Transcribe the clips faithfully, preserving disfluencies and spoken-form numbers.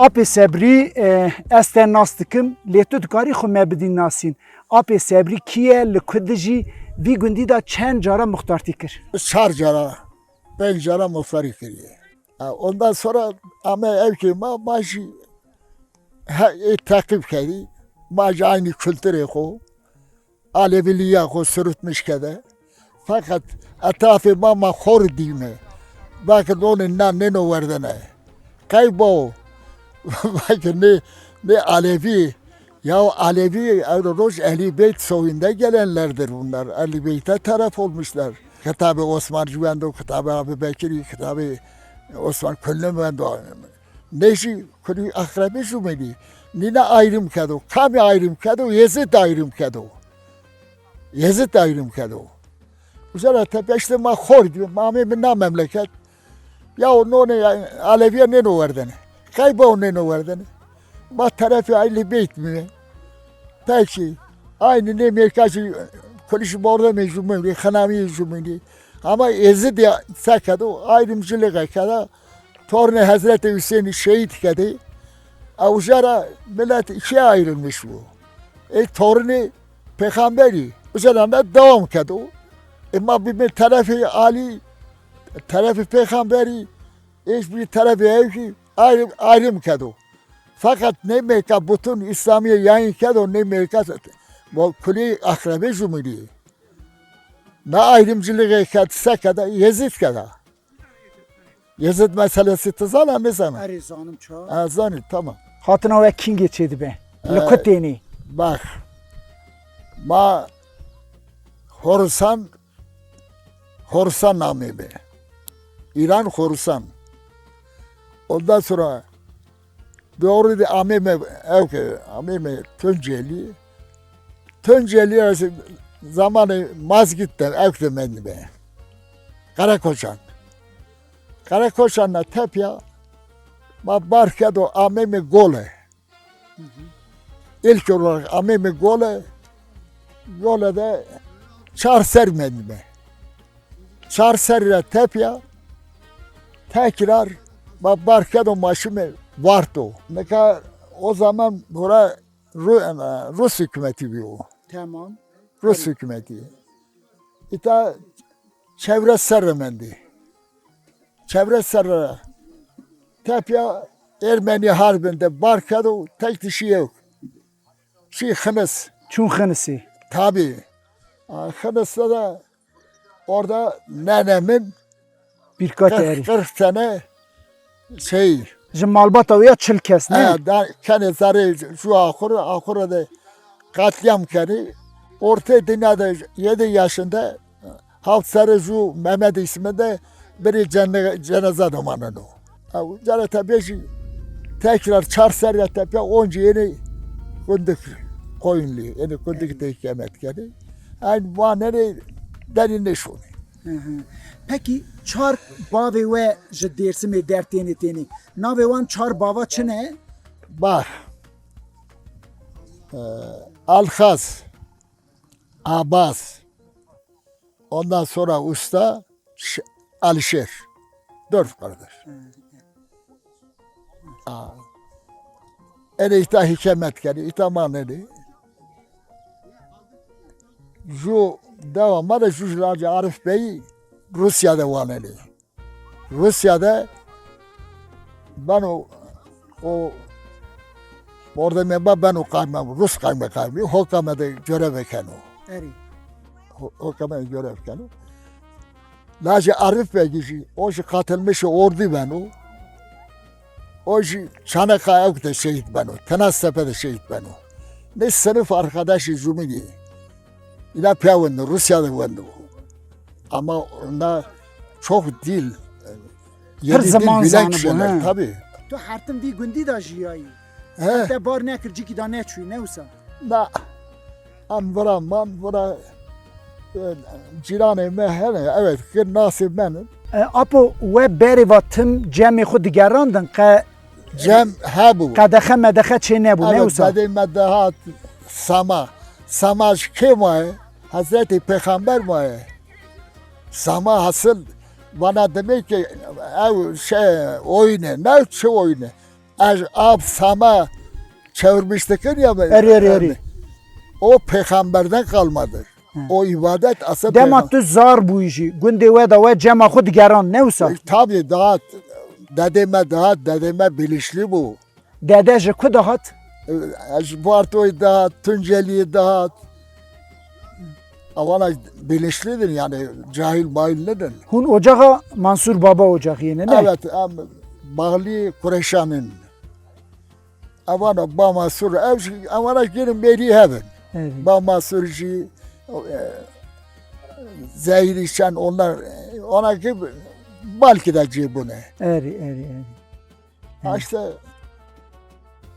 Apê Sebrî, e, ez te nas dikim, lê tu dikarî xwe me bidî nasîn. Apê Sebrî kî ye, li ku dijî, vî gundî de çend cara muxtartî kir? Çar cara, pênc cara muxtarî kiriye. Ha, ondan sonra ame evkê ma, ma jî he, ê teqîb kerî, ma jî aynî kulturê xwe, aleviliya xwe sirutmiş kede. Feqet etrafê ma, ma xor dîme. Belkî nonê na nêno werdene. Qey bo? Belkî ne, ne Alevi. Ya Alevi, ew roj Ehlî Beyt soyunda gelenlerdir bunlar. Ehlî Beyt'e taraf olmuşlar. Kitabı Osman Cüvendo, kitabı Abi Bekirî, kitabı Osman Kullu Wendo. Ne jî kulî akrabê jûmênî. Nîne ayrım kedo. Kamî ayrım kedo? Yezid ayrım kedo. Yezid ayrım kedo. Uca ra tepe işte ma xor diyor. Ma amê min na memleket. Ya o nonê, ya Aleviye nêno werdene. Qey bo nêno werdene? Ma terefê Ehlî Beyt mi? Peki. Aynı ne merkezi kulî ji bordemê jûmênî, xinamî jûmênî. Ama Yezid ya se kedo? Ayrımcılık keda. Torunê Hezretê Hüseyinî şehîd kedê. Ew jara millet ikiye ayrılmış bû. Ê torunê pêxamberî, jara ne devam kedo. Ê ma bîme terefê Alî, terefê pêxamberî, ê jî bî terefê ewkî ayrı, ayrım kedo. Fakat ne mêka bütün İslamiye yayın kedo, ne mêka bo kulî akrabê jûmînî. Ne ayrımcılığı ked, se keda, Yezid keda. Yezid meselesi tu zana, nizana? Erê, zanim ça. Ha, zanî, tamam. Hatina we kîngê çêdibe? Li ku tênî? Bak, ma Horusan, Horusan namê be. İran Horusan. Ondan sonra doğru de amê me, ew ke, amê me Tunceli. Tunceli zamanê Mazgitte, ew ke mendî be. Karakoçan. Karakoçan'la tepya ma bar kedo amê me Gole. İlk olarak amê me Gole, Gole de çar ser mendî be. Çar ser re tepya tekrar ma bar kedo ma şime Varto. Nika o zaman bura Ru-, Rus hükümeti bi o. Tamam. Rus hükümeti. Îta çevre serre mendî. Çevre serre tepya Ermenî harbinde bar kedo tek dişi yok. Çi Xinis. Çûn Xinisî? Tabii. A, Xinis'te de orada nenemin Birkaç kırk, erî. Kırk tane şey. Ji malbata wê ya çil kes, ne? He, da, kenê zerê ju axur, axur de katliam kenî. Ortê dinya de yedi yaşında, heft serê ju Mehmet isminde biri cene-, cenaza domaneno. Ew cara te bêjî tekrar çar serre tepe oncî yeni Kundik Koyunlu, yeni Kundik te ikamet kenî. Eyn vanenê derî neşonî. Hı hı. Pekî çar bavê we ji Dêrsimê dertênê tênî. Navê wan çar bava çi ne? Bak. E, Alxaz, Abbas, ondan sonra Usta, Ş-, Alişêr. Dört kardeş. Hı. A. Erê îta hikamet kenî, îta manenî. Ju dewa me de ju ji lacê Arif Beyî Rûsya de wanenî. Rûsya de beno o mordemê me beno qayme-, Rûs qaymeqamî, hoka me de görev keno. Erê. Ho-, hoka me de görev keno. Lacê Arif Begî jî, o jî katılmışê ordî beno. O jî Çaneqa ewk de şehîd beno, Tenaztepe de şehîd beno. Ne sınıf arkadaşı jumînî. Îla piya wendo, Rûsya de wendo. Ama onda çok dil, e, yeni dil bilen kişiler, tabii. Tu hertim vî gundî de jiyayî. He. Te bar nekir, cîkî de neçûyî, ne wisa? Na. Em vira man, vira, e, cîranê me hene, evet, ki nasê me ne. E, apo, we berê va tim cemê xwe digerandin, qe-, cem hebû. Qedexe medexe çê nebû, ne wisa? Evet, bedê me dihat Sama. Sama ji kê maye? Hezretî Pêxember maye. Sama hasil vana demê ki ew şey oyne, ne çi oyne? Ez ab sama çevirmiş dikin ya. Erê, erê, erê. O peyxamberden kalmadır. Hı. O ibadet asıl Dema peyxam- tu zar bûyî jî, gundê we de we cema xwe digeran, ne wisa? E, tabii daha dedeme daha dedeme bilinçli bu. Dede ji ku dihat? E, ji Bartoyê dihat, Tunceliyê dihat. Avana bilinçlidir yani, cahil mahil nedin. Hûn ocaxa Mansur Baba ocaxiyê ne, ne? Evet, em bağlı Kureşan'ın. Avana Ba Mansur, ev jî, avana gelin beri hevin. Evet. Ba Mansur jî, e, Zehir içen onlar, ona ki belki de cebune. Eri, eri, eri. Ha işte,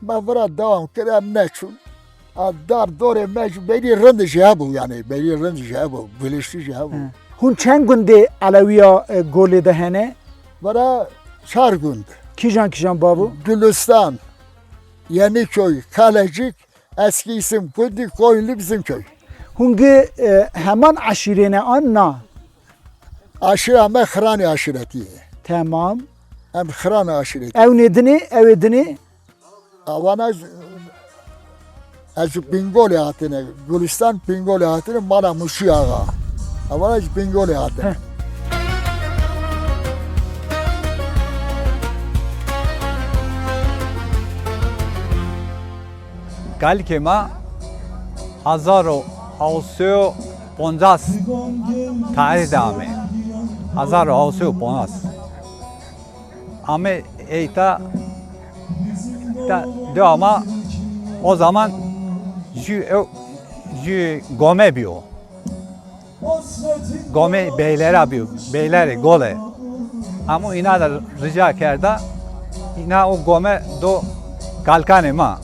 me vira devam kir, em neçûn. A dar dorê me jî berî rind jî hebû, yani berî rind jî hebû, bilinçli jî hebû. He. Hûn çend gundê Elewiya, e, Golê de hene? Vira çar gund. Kîjan kîjan babo? Gülistan, Yeniköy, Kalecik, Eski İsim, Kundi, Koyunlu, Bizimköy. Hûn gi, e, heman eşîrê ne an na? Aşîra me Xirani aşîretî ye. Temam. Em Xirani aşîretî. Ew nê dinê, ew ê dinê? Awana ez, ez ji Bingolê hatine, Gulistan Bingolê hatine, mala Muşî Axa. Awana ji Bingolê hatine. Heh. Kalikê me hezar û hewt sed û poncas tarîh de ame. Hezar û hewt sed û poncas. Ame êta, ta, dewa ma o zaman jü ew, jü gome biyo. Gomê beylera bîyo, beylerê gole. Hemû îna de rica kerda, îna û gome do kalkanê ma.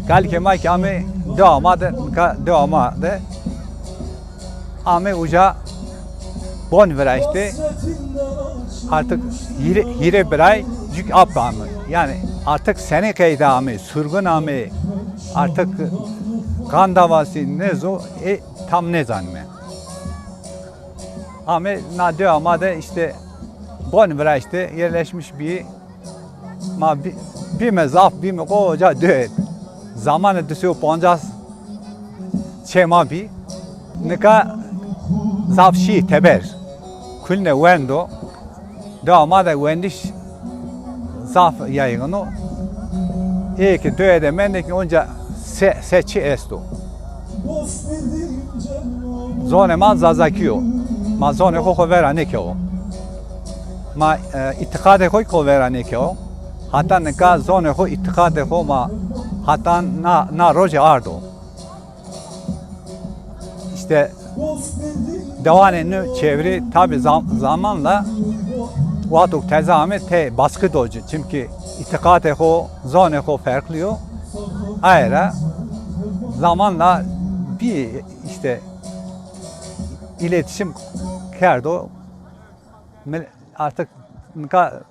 Kalkê ma ki amê dewa ma de, nika dewa ma de. Amê uca bon viraştê. Artık hîrê, hîrê biray cük ap amê. Yani artık senî qeyda amê, surgun amê. Artık kan davası ne zo, e, tam ne zanime. Amê na dewa ma de işte bon viraştê, yerleşmiş bî. Ma bî, bîme zaf, bîme koca döet. Zamanê du sed û poncas çê ma bî. Nika zaf şî teber. Kulne wendo. Dewa ma de wendiş zaf yaygın o. Ê ki döê de mendê ki onca se, se çi esto. Zonê ma Zazakî yo. Ma zonê xo xo vera nêkewo. Ma, e, îtiqadê xo xo vera nêkewo. Hata nika zonê xo, îtiqadê xo ma hata na, na rojê ardo. İşte dewanê nu çevre tabi zam-, zamanla wexto teze ame te baskı doci. Çünkü itikatê xo, zonê xo farklı yo. Ayrı zamanla bir işte iletişim kerdo. Mil-, artık nika,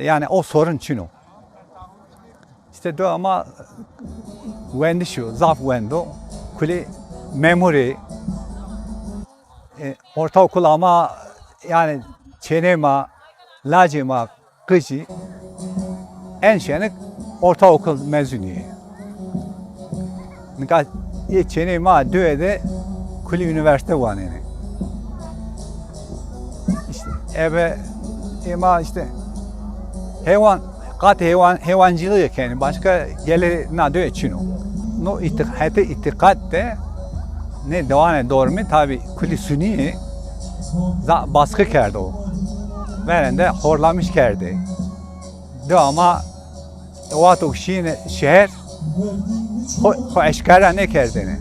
yani o sorun çin o. İşte do ama wendiş o, zaf wendo. Kulî memurî, e, ortaokul ama yani çênê ma, lacê ma, qijî, en şenik ortaokul mezunî. Nika yê çênê ma duyê de kulî üniversite wanêne. İşte eve ema işte heywan, qat heywan, heywancılığı yani başka gelir na duyê çino. No itik-, hete itikat de ne dewane dormi tabi kulî sunî za-, baskı kerdo. Verende horlamış kerdi. Dewa ma wexto şîne şeher xwe, xwe eşkera nekerdine.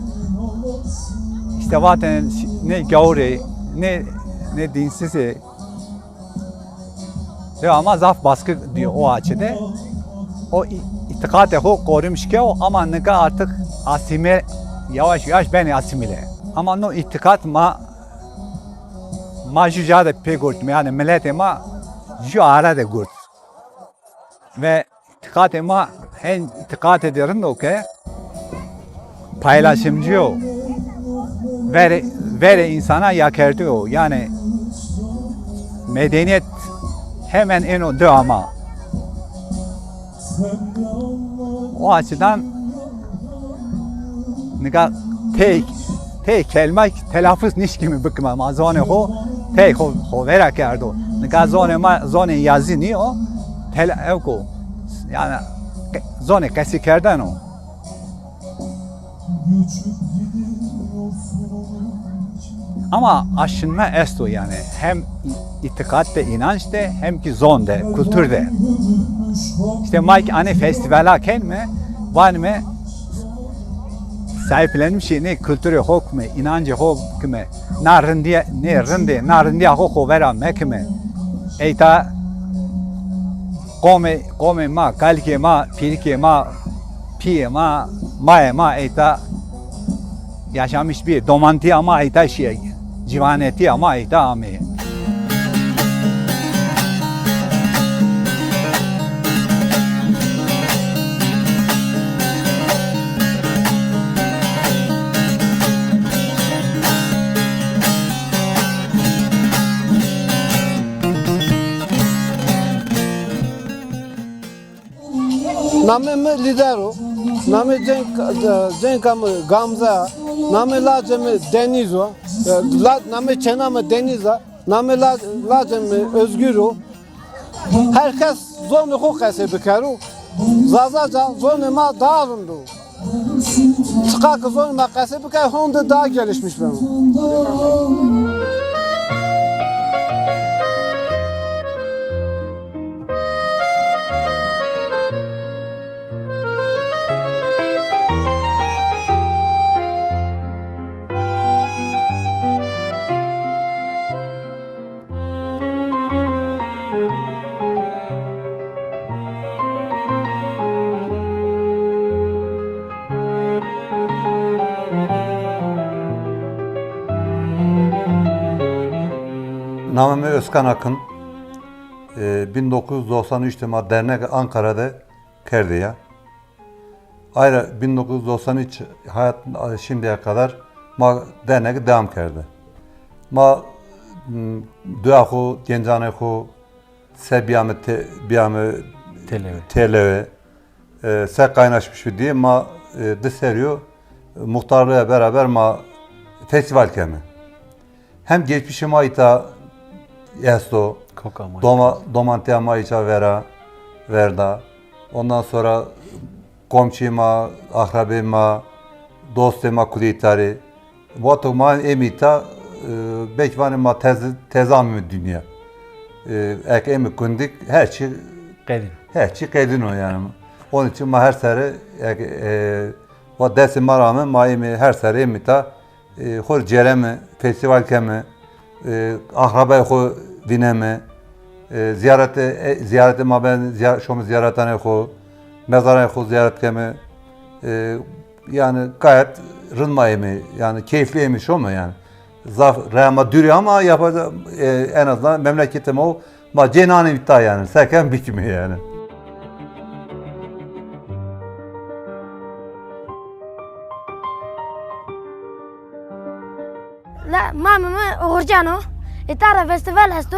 İşte vaten ne gawrê, ne, ne dinsizê. Dewa ma zaf baskı diyor o açıda. O i-, itikatê xwe korumuş ke o ama nika artık asime, yavaş yavaş beni asimile. Ama no itikat ma, ma jü jade pê gurt, yani milletê ma jü ara de gurt. Ve itikatê ma hen itikatê de rind o ke paylaşımcı o. Vere, vere insana yakerdî o. Yani medeniyet hemen eno dewa ma. O açıdan nika tê, tê kelmek telaffuz nişkimi bikime, ma zonê xo tê xo, xo vera kerdo. Nika zonê ma, zonê yazî niyo, tel-, ew ku, yani, ke-, zonê qesî kerdeno. Ama aşinme esto yani, hem î-, îtiqat de, inanç de, hem ki zon de, kultur de. İşte ma ki anê festivala kenme, vanme sahiplenmişê nê kulturê xo kime, inancê xo kime, na rindiye, nê rindê, na rindiya xo xo vera mekime. Eyta qomê, qomê ma, kalikê ma, pîrikê ma, piyê ma, mayê ma eyta yaşamış bî, domantiya ma eyta şiye, civanetiya ma eyta amê. Namê min Lîder o. Namê cenk-, cenka min Gamze. Namê lacê min Deniz o. La-, namê çêna min Deniz e. Namê la-, lacê min Özgür o. Her kes zonê xo qesê bikero. Zazaca zonê ma daha rind o. Çiqa ki zonê ma qesê bike, honde daha gelişmiş beno. Namê min Özkan Akın. E, bin dokuz yüz doksan üç de ma dernek Ankara'da kerdiya. Ayrı bin dokuz yüz doksan üç hayat, şimdiye kadar ma dernek devam kerdi. Ma, m, dua xo, gencanê xo, se biyame te-, biyame Têlewê. Têlewê. E, se kaynaşmış bir diye ma, e, di seriyo muhtarlığa beraber ma festival keme. Hem geçmişê ma îta esto, Koka ma doma-, domantiya ma îça vera, verda. Ondan sonra komşî ma, akrabê ma, dostê ma kulî tarê. Wexto ma êm îta, e, belkî vanê ma tez-, tez amîme dinya. E, ek êm kundik, her çî, Qedîn. Her çî qedîn o yani. Onun için ma her sere, ek, e, wa destê ma rame, ma êm her sere êm îta, e, xwe cêreme, festival keme, e, akrabayê xwe vîneme, e, ziyarete, e, ziyarete ma ben ziya-, şome ziyaretanê xwe, mezarayê xwe ziyaret keme. E, yani gayet rind ma ême, yani keyfli ême şome yani. Zaf rema dûrî ama yapacak, e, en azından memleketê ma o, ma cê nanê îta yani, seken bikime yani. La, mamê min Oğurcan o. Îta ra festival esto.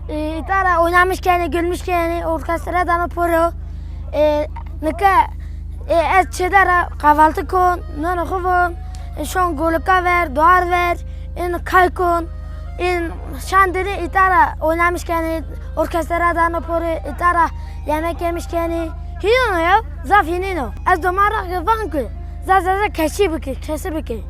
E, îta ra oynamiş kenê, gülmüş kenê, orkestra dano poro. E, nika, e, ez çêde ra kahvaltı kon, nonê xo von, e, şon golika ver, duar ver, in kay kon, in şandili îta ra oynamiş kenê, orkestra dano poro, îta ra yemek yemiş kenê. Hînîno ya, zaf hînîno. Ez doma ra van ku, za, za, za keşî bike, keşî bike.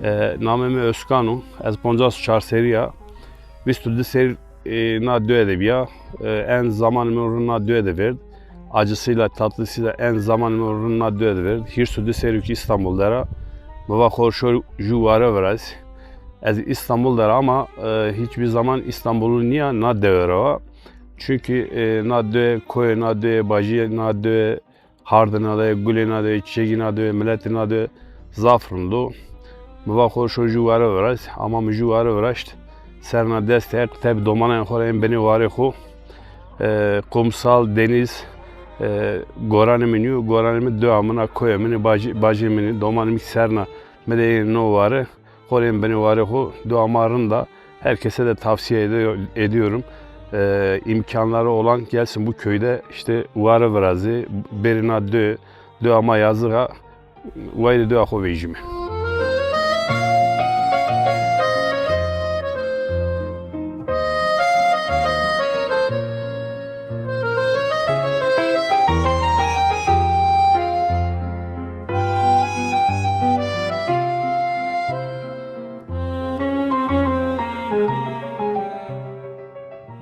E, namê min Özkan o. Ez poncas û çar serî ya. Bîst û du serî e, na döye de biya. E, en zaman min rin na döye de verd. Acısıyla tatlısıyla en zaman min rin na döye de verd. Hîrs û du serî ki İstanbul dera. Mi va xor şor ju ware viraz. Ez İstanbul dera ama, e, hiçbir zaman İstanbul'u niya na döye rava. Çünkü, e, na döye koyê, na döye bajiyê, na döye Hardê na de, gulê na de, çiçekî na de, miletê na de zaf rind o. Mi va xwe şo jû ware viraşt, ama mi jû ware viraşt. Ser na dest her tep domanên xwe re yên binê warê xwe. E, kumsal, deniz, E, goranê min û goranê min dua min a, koyê min ê, bacê, bacê min ê, domanê min serna, me de ê no ware, xorên binê ware xo dua ma rinda. Herkese de tavsiye ede-, ediyorum. E, imkanları olan gelsin bu köyde işte ware virazê, bêrê na dö, dua ma yazığa, wayde dua xo vejime.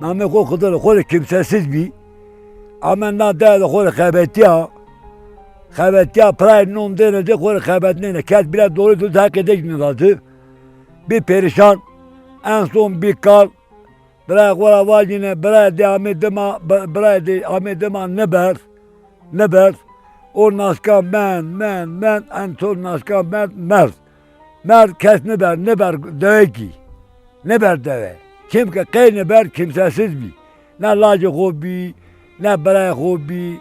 Namê xwe Xizir, xwe rê kimsesiz bî. Amen na dere de xwe rê xebetiya. Xebetiya, pirayê non dêne de xwe rê xebetnêne. Kes bile dorê tu haqê de jî nidati. Bî perişan. En son bî kal. Birayê xwe ra vacîne, birayê dê amê dima, bi-, birayê dê amê dima niber, niber. O naska mend, mend, mend, en son naska mend, merd. Merd kes niber, niber dewekî. Niber dewe. Çimke qey niber kimsesiz bî. Ne lacê xo bî, ne birayê xo bî,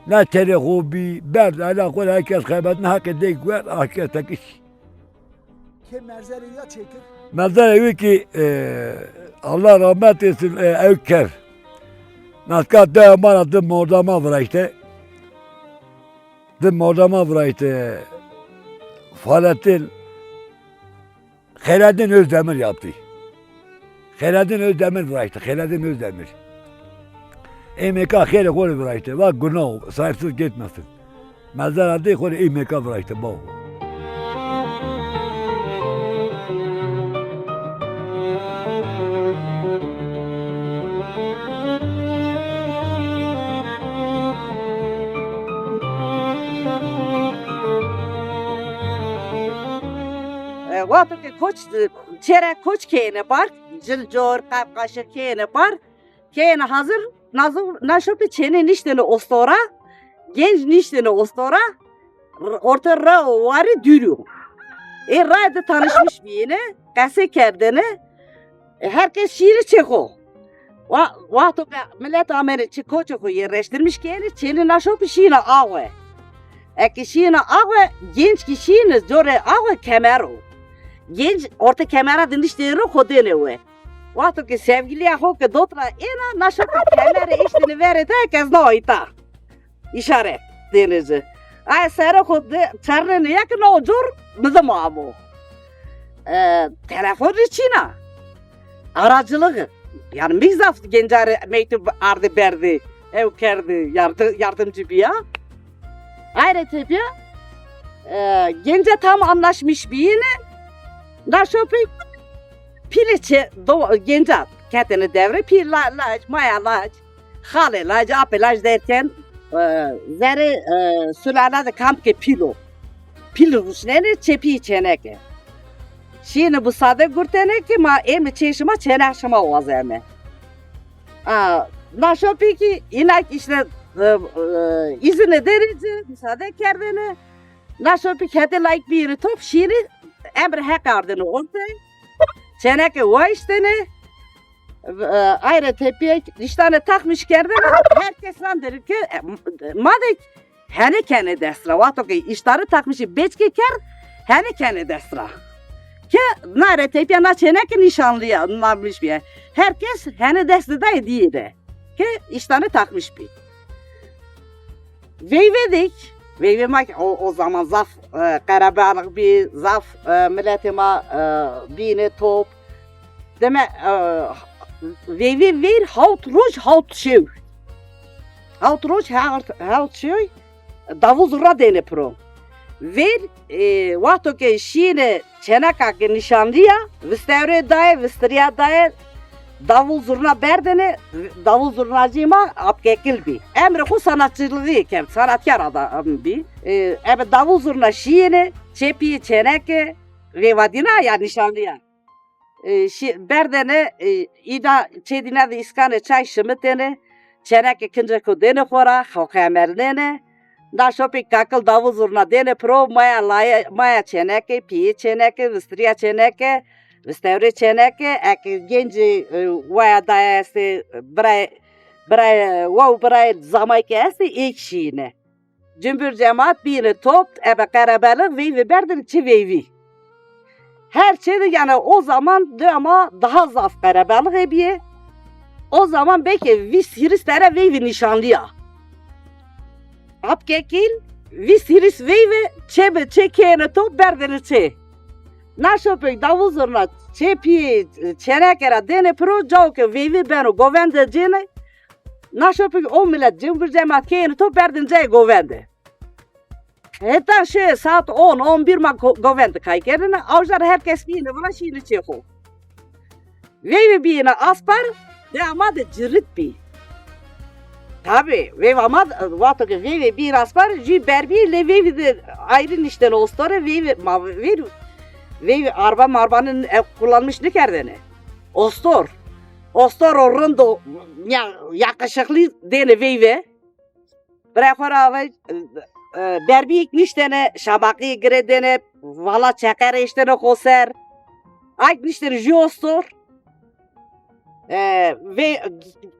ne çerê xo bî. Berd, ela xwe her kes xebetine, haqê dê guer, haqê tekiş. Kê merzerê ya çêkir? Merzerê wî kî, e, Allah rahmet etsin, e, ew ker. Naska dewa ma ra di mordama viraşte. Di mordama viraşte. Fahrettin, Xeyreddin Özdemir yaptı. Xeyreddin Özdemir viraşte, Xeyreddin Özdemir. Ê mêka xêrê xo rê viraşte. Va günah, sahipsiz gitmesin. Mezara dê xo rê ê mêka viraşte, bavo. E, wexto ke koç, çêre koç kêne bar, cil cor, qep qaşiq kêne bar, kêne hazir, nazo, naşopî çênê niştêne ostora, genç niştêne ostora, r-, orte ra û warî dûrî yo. Ê rayê de tanışmış bîyêne, qesê kerdêne, e, her kes şîyêne çê xo. Wa-, wexto ke milet amêne çi koçê xo yerleştirmiş kêne, çênê naşopî şîyêne awe. Eke şîyêne awe, genç kî şîyêne corê awe kemer o. Genç orte kemera de niştêne xo dêne we. Wexto ke sevgiliya xo ke dotra êna, naşopî kemerê îştêne verê te, kes na îta. İşaret dêne ci. Ay sere xo de çernêne yek, na o cor nidim amo. E, telefon rê çîna. Aracılığı. Yani mî zaf gencarê meytûb ardê berdê. Ew kerdê, yardı-, yardımcı biya. Ayrı tebiya, e, gence tam anlaşmış biyine. Naşopî pîlê çê, do-, genca ketene devre. Pîl la-, lac, maya lac. Xalê lac, apê lac derken, e, zerê, e, sulala de kamke pîl o. Pîl ruşnene, çepî çeneke. Şîne bu sade gurtene ki ma ê mi çê şima çenek şima wazeme. A, naşopî ki înak işte, e, e, îzine derece, müsaade kerdene. Naşopî kete layik bîri top şîne, emre heq ardene orte. Çeneke wa iştene. E, ayrı tepiyek, iştane takmış kerdene, herkes lan derim ki, e, madek hene kene destra. Wexto ke iştane takmışî beçke kerd, hene kene destra. Ke nare tepiya na çeneke nişanlıya, namiş biye. Herkes hene dest dayê diyê de. Ke iştane takmış bi. Veyvedik. Veyve ma o, o zaman zaf, e, qerebalix bî, zaf, e, miletê ma, e, bîne top. Deme, e, veyve veyr hawt roj hawt şew. Hawt roj hawt, hawt şew davul zurna dêne piro. Veyr, e, wexto ke şîne Çeneka ke nişanliya, vistewrê daye, vistiriya daye, davul zurna berdene, davul zurnacî ma Apkekil bî. Emrê xwe sanatçılığı kerd, sanatkar adam bî. E, ebe davul zurna şiyêne, çepiyê çeneke, vêvadîna ya nişanliya. E, şi-, berdene, e, îda çêdîna de îskane çay şimitêne, çeneke kinceko dêne xora, xew xemernêne. Naşopî kakil davul zurna dêne piro, maya laye, maya çeneke, piyê çeneke, vistiriya çeneke, vistewrê çeneke, eke gencê, e, waya daye estê, birayê Birayê we û birayê zamayê ke estê êk şîne. Cimbir cemaat bîne top, ebe qerebelix veyvê berdin çi veyvî. Her çê de yani o zaman dema daha zaf qerebelixê bîye. O zaman belki vîst hîris tane veyvî nîşanliya. Apkekîn vîst hîris veyvê çê bi çê kêne top berdin çê. Naşopek davul zurna çê pî çenekera dêne piro cao ke veyvê beno govende cêne. Naşopik o millet cimbir cemaat keyini top berdin cayê govende. Heta şê saat on, on bir ma go-, govende kay kerdine. Awjar her kes bîne vila şîne çê xo. Veyvê bîne aspar, de ama de cirit bî. Tabi, veyv ama de, vato ke veyvê bîne aspar, jî berbî lê veyvê de ayrı niştene ostore, veyvê, ma, veyv, veyvê arba marbanın ev kullanmış ne kerdene. Ostor. Ostor o rind o, ya, yakışıklı dene veyvê. Birayê xwe re ve, e, e, berbiyek niştene, şabaqiyê gire dene, vala çeqer eştene xo ser. Ayk niştene jî ostor. E, ve,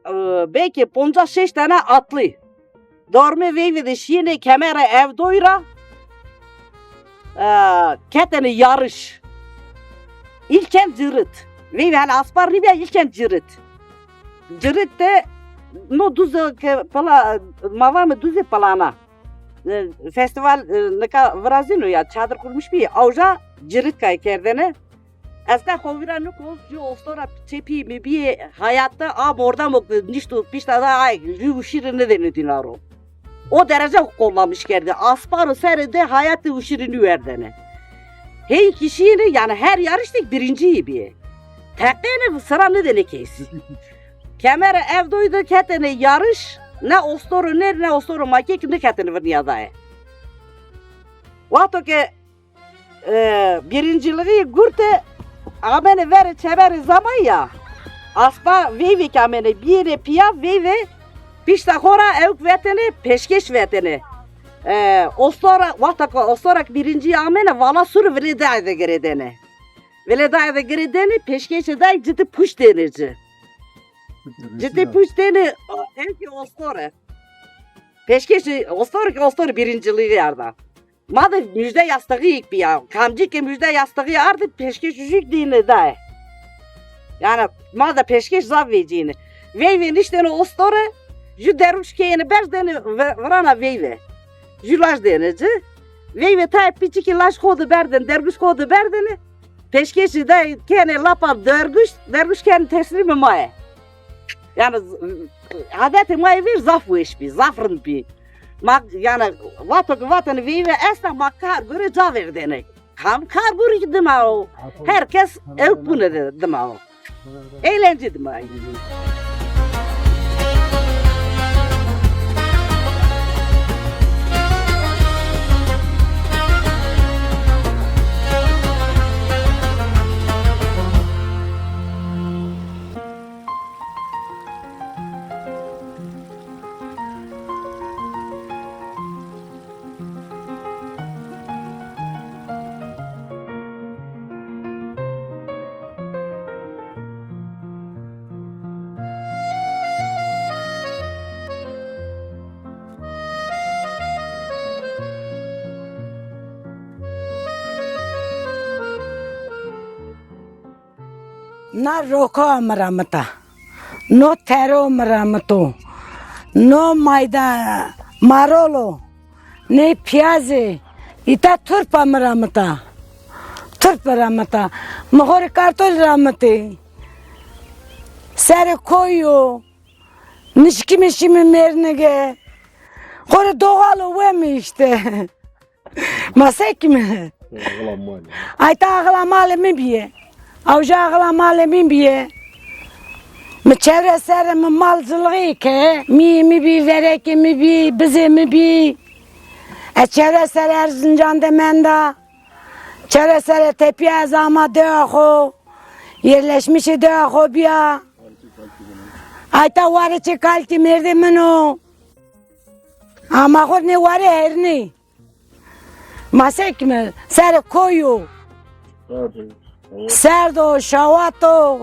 e, belki poncas şeş tane atlı. Dormê veyvê de şiyêne kemera evdoyra, e, ketene yarış. İlken cirit. Veyvê hele aspar nîbiya ilken cirit. Cirit de no duze ke pala, mava mi duze palana. E, festival, e, nika virazîno ya, çadır kurmuş bî. Awja cirit kay kerdene. Ez ka xovira niko, ji ostora çepî mi bî hayatta a bordamo nişto pişta da ay, ji uşîri nedene dinaro. O derece kollamış kerdi. Asparo serê de hayatê uşîri nû werdene. Hey kişiyini, yani her yarıştık birinciyi bîye. Teqene sıra nedene kes. Kemere ev doydu ketene yarış, ne ostoru ner, ne ostoru makek ne ketene virniya daye. Vato ke e, birinciliği gurte amene vere çevere zamaya. Aspa veyvek amene biyene piya veyve pişta xora evk vetene peşkeş vetene. E, ostora, wata ko ostorak birinci amene vala suru vile daye de giredene. Vile daye de giredene peşkeşe daye ciddi puş deneci. Ciddi puş dene evki ostore. Peşkeşi ostor ki ostor birinciliği yarda. Ma da müjde yastığı ilk bir ya. Kamcı ki müjde yastığı ardı peşkeş yüzük dine de. Yani ma da peşkeş zaf vecini. Veyve niştene ostore, ju derviş keyini berz dene ve-, vrana veyve. Ju laj deneci. Veyve tay piçiki laj kodu berden, derviş kodu berdene. Peşkeşi de kene lapa derviş, derviş kene teslimi maye. Yani z-, adetê ma yê vêr zaf weş bî, zaf rind bî. Ma, yani, vato ki vatan veyve esta ma kar göre ca verdene. Kam kar göre ki dima o. Herkes ew pune de dima o. Eğlence dima. Na roka miramita. No tero miramito. No mayda marolo. Ne piyazê. Îta turpa miramita. Turp miramita. Mixori kartol ramite. Serê koyo. Nişkî mi şî mi mêrnige. Xore doğal o we mi işte. Masek mi? Axila malê. Ay ta axila malê mi biye. Awja axila malê mi biye. Mi çevre serre mi malcılığı ke. Mi mi bi, verekê mi bi, bizê mi bi. E çevre serre Erzincan de menda. Çevre serre tepiya ez ama dewa xo. Yerleşmişê dewa xo biya. Ay ta ware çê kalkî mêrdê min o. Ama xo ne ware hernê. Masek mi? Ser koyo. Serd o, şawat o.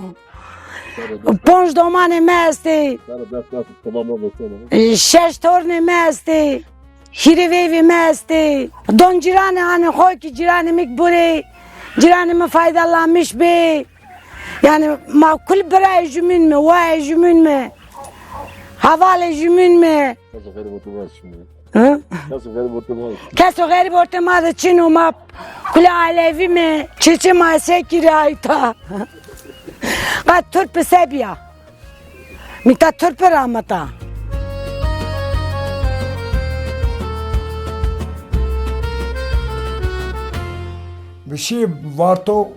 Ponc domanê me estê. Şeş tornê me estê. Hîrê veyvê me estê. Don cîranê anê xwe ki cîranê min ki borê. Cîranê min faydalanmiş bê. Yani ma kul birayê jumîn me, wayê jumîn me. Havalê jumîn me. Hı? Keso xerîb ortê ma de çin û ma kule alevî me, çeçe ma sekî re ayta. Qet turpi sebiya. Mîta turpi ramata. Bi şî varto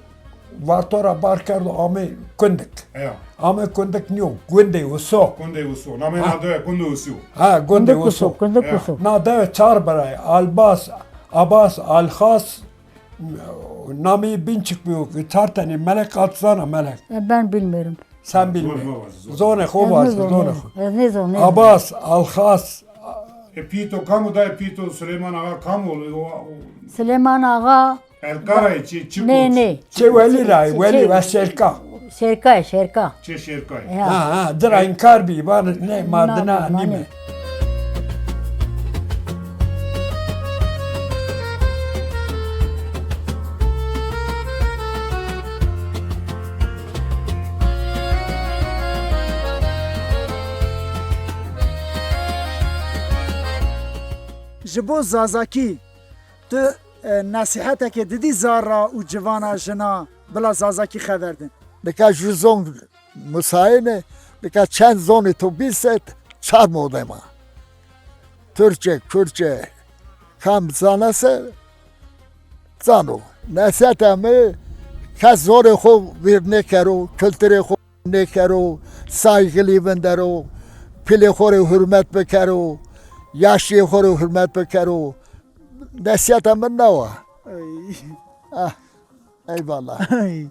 Vartora bar kerdo amê Kundik. Eya. Amê Kundik niyo, Gundê Uso. Gundê Uso. Namê Ha. na dewe Gundê Uso. Ha, Gundê Gundê Uso, Uso. Gundê Eya. Uso. Na dewe çar birayê. Albas, Abas, Alxas, namê bin çıkmıyor. Çar tane Melek, at zana Melek. E, ben bilmiyorum. Sen bilmiyorsun. Zor mu var? Zor. Zone xo Ez var, ne zone zonum? xo. Ez ne zonum? Abas, Alxas. E, Pito, kamu da Pito, Süleyman Ağa, kamu? O, o, Süleyman Ağa. Elkarayê çi, çi Ne, koç? ne. Çê welî ray, Çê, welî çê, ve şerka. Şerka, şerka. Çê şerkayê. Ya. Ha, ha, dira inkar bî, var ne, mardina Na, nîme. Ji bo Zazakî, tu, e, nesîhetekê didî zara û civana jina bila Zazakî xever din? Nika ju zon musayene, nika çend zonê to bîset, çar modema. Türkçe, Kürtçe, kam zanese, zano. Neseta me, kes zorê xo vîr nêkero, kulturê xo nêkero, saygilî vindero, pilê xo rê hurmet bikero, yaşliyê xo rê hurmet bikero. Nesiyeta min newa. Ey. Ah, eyvallah. Ey.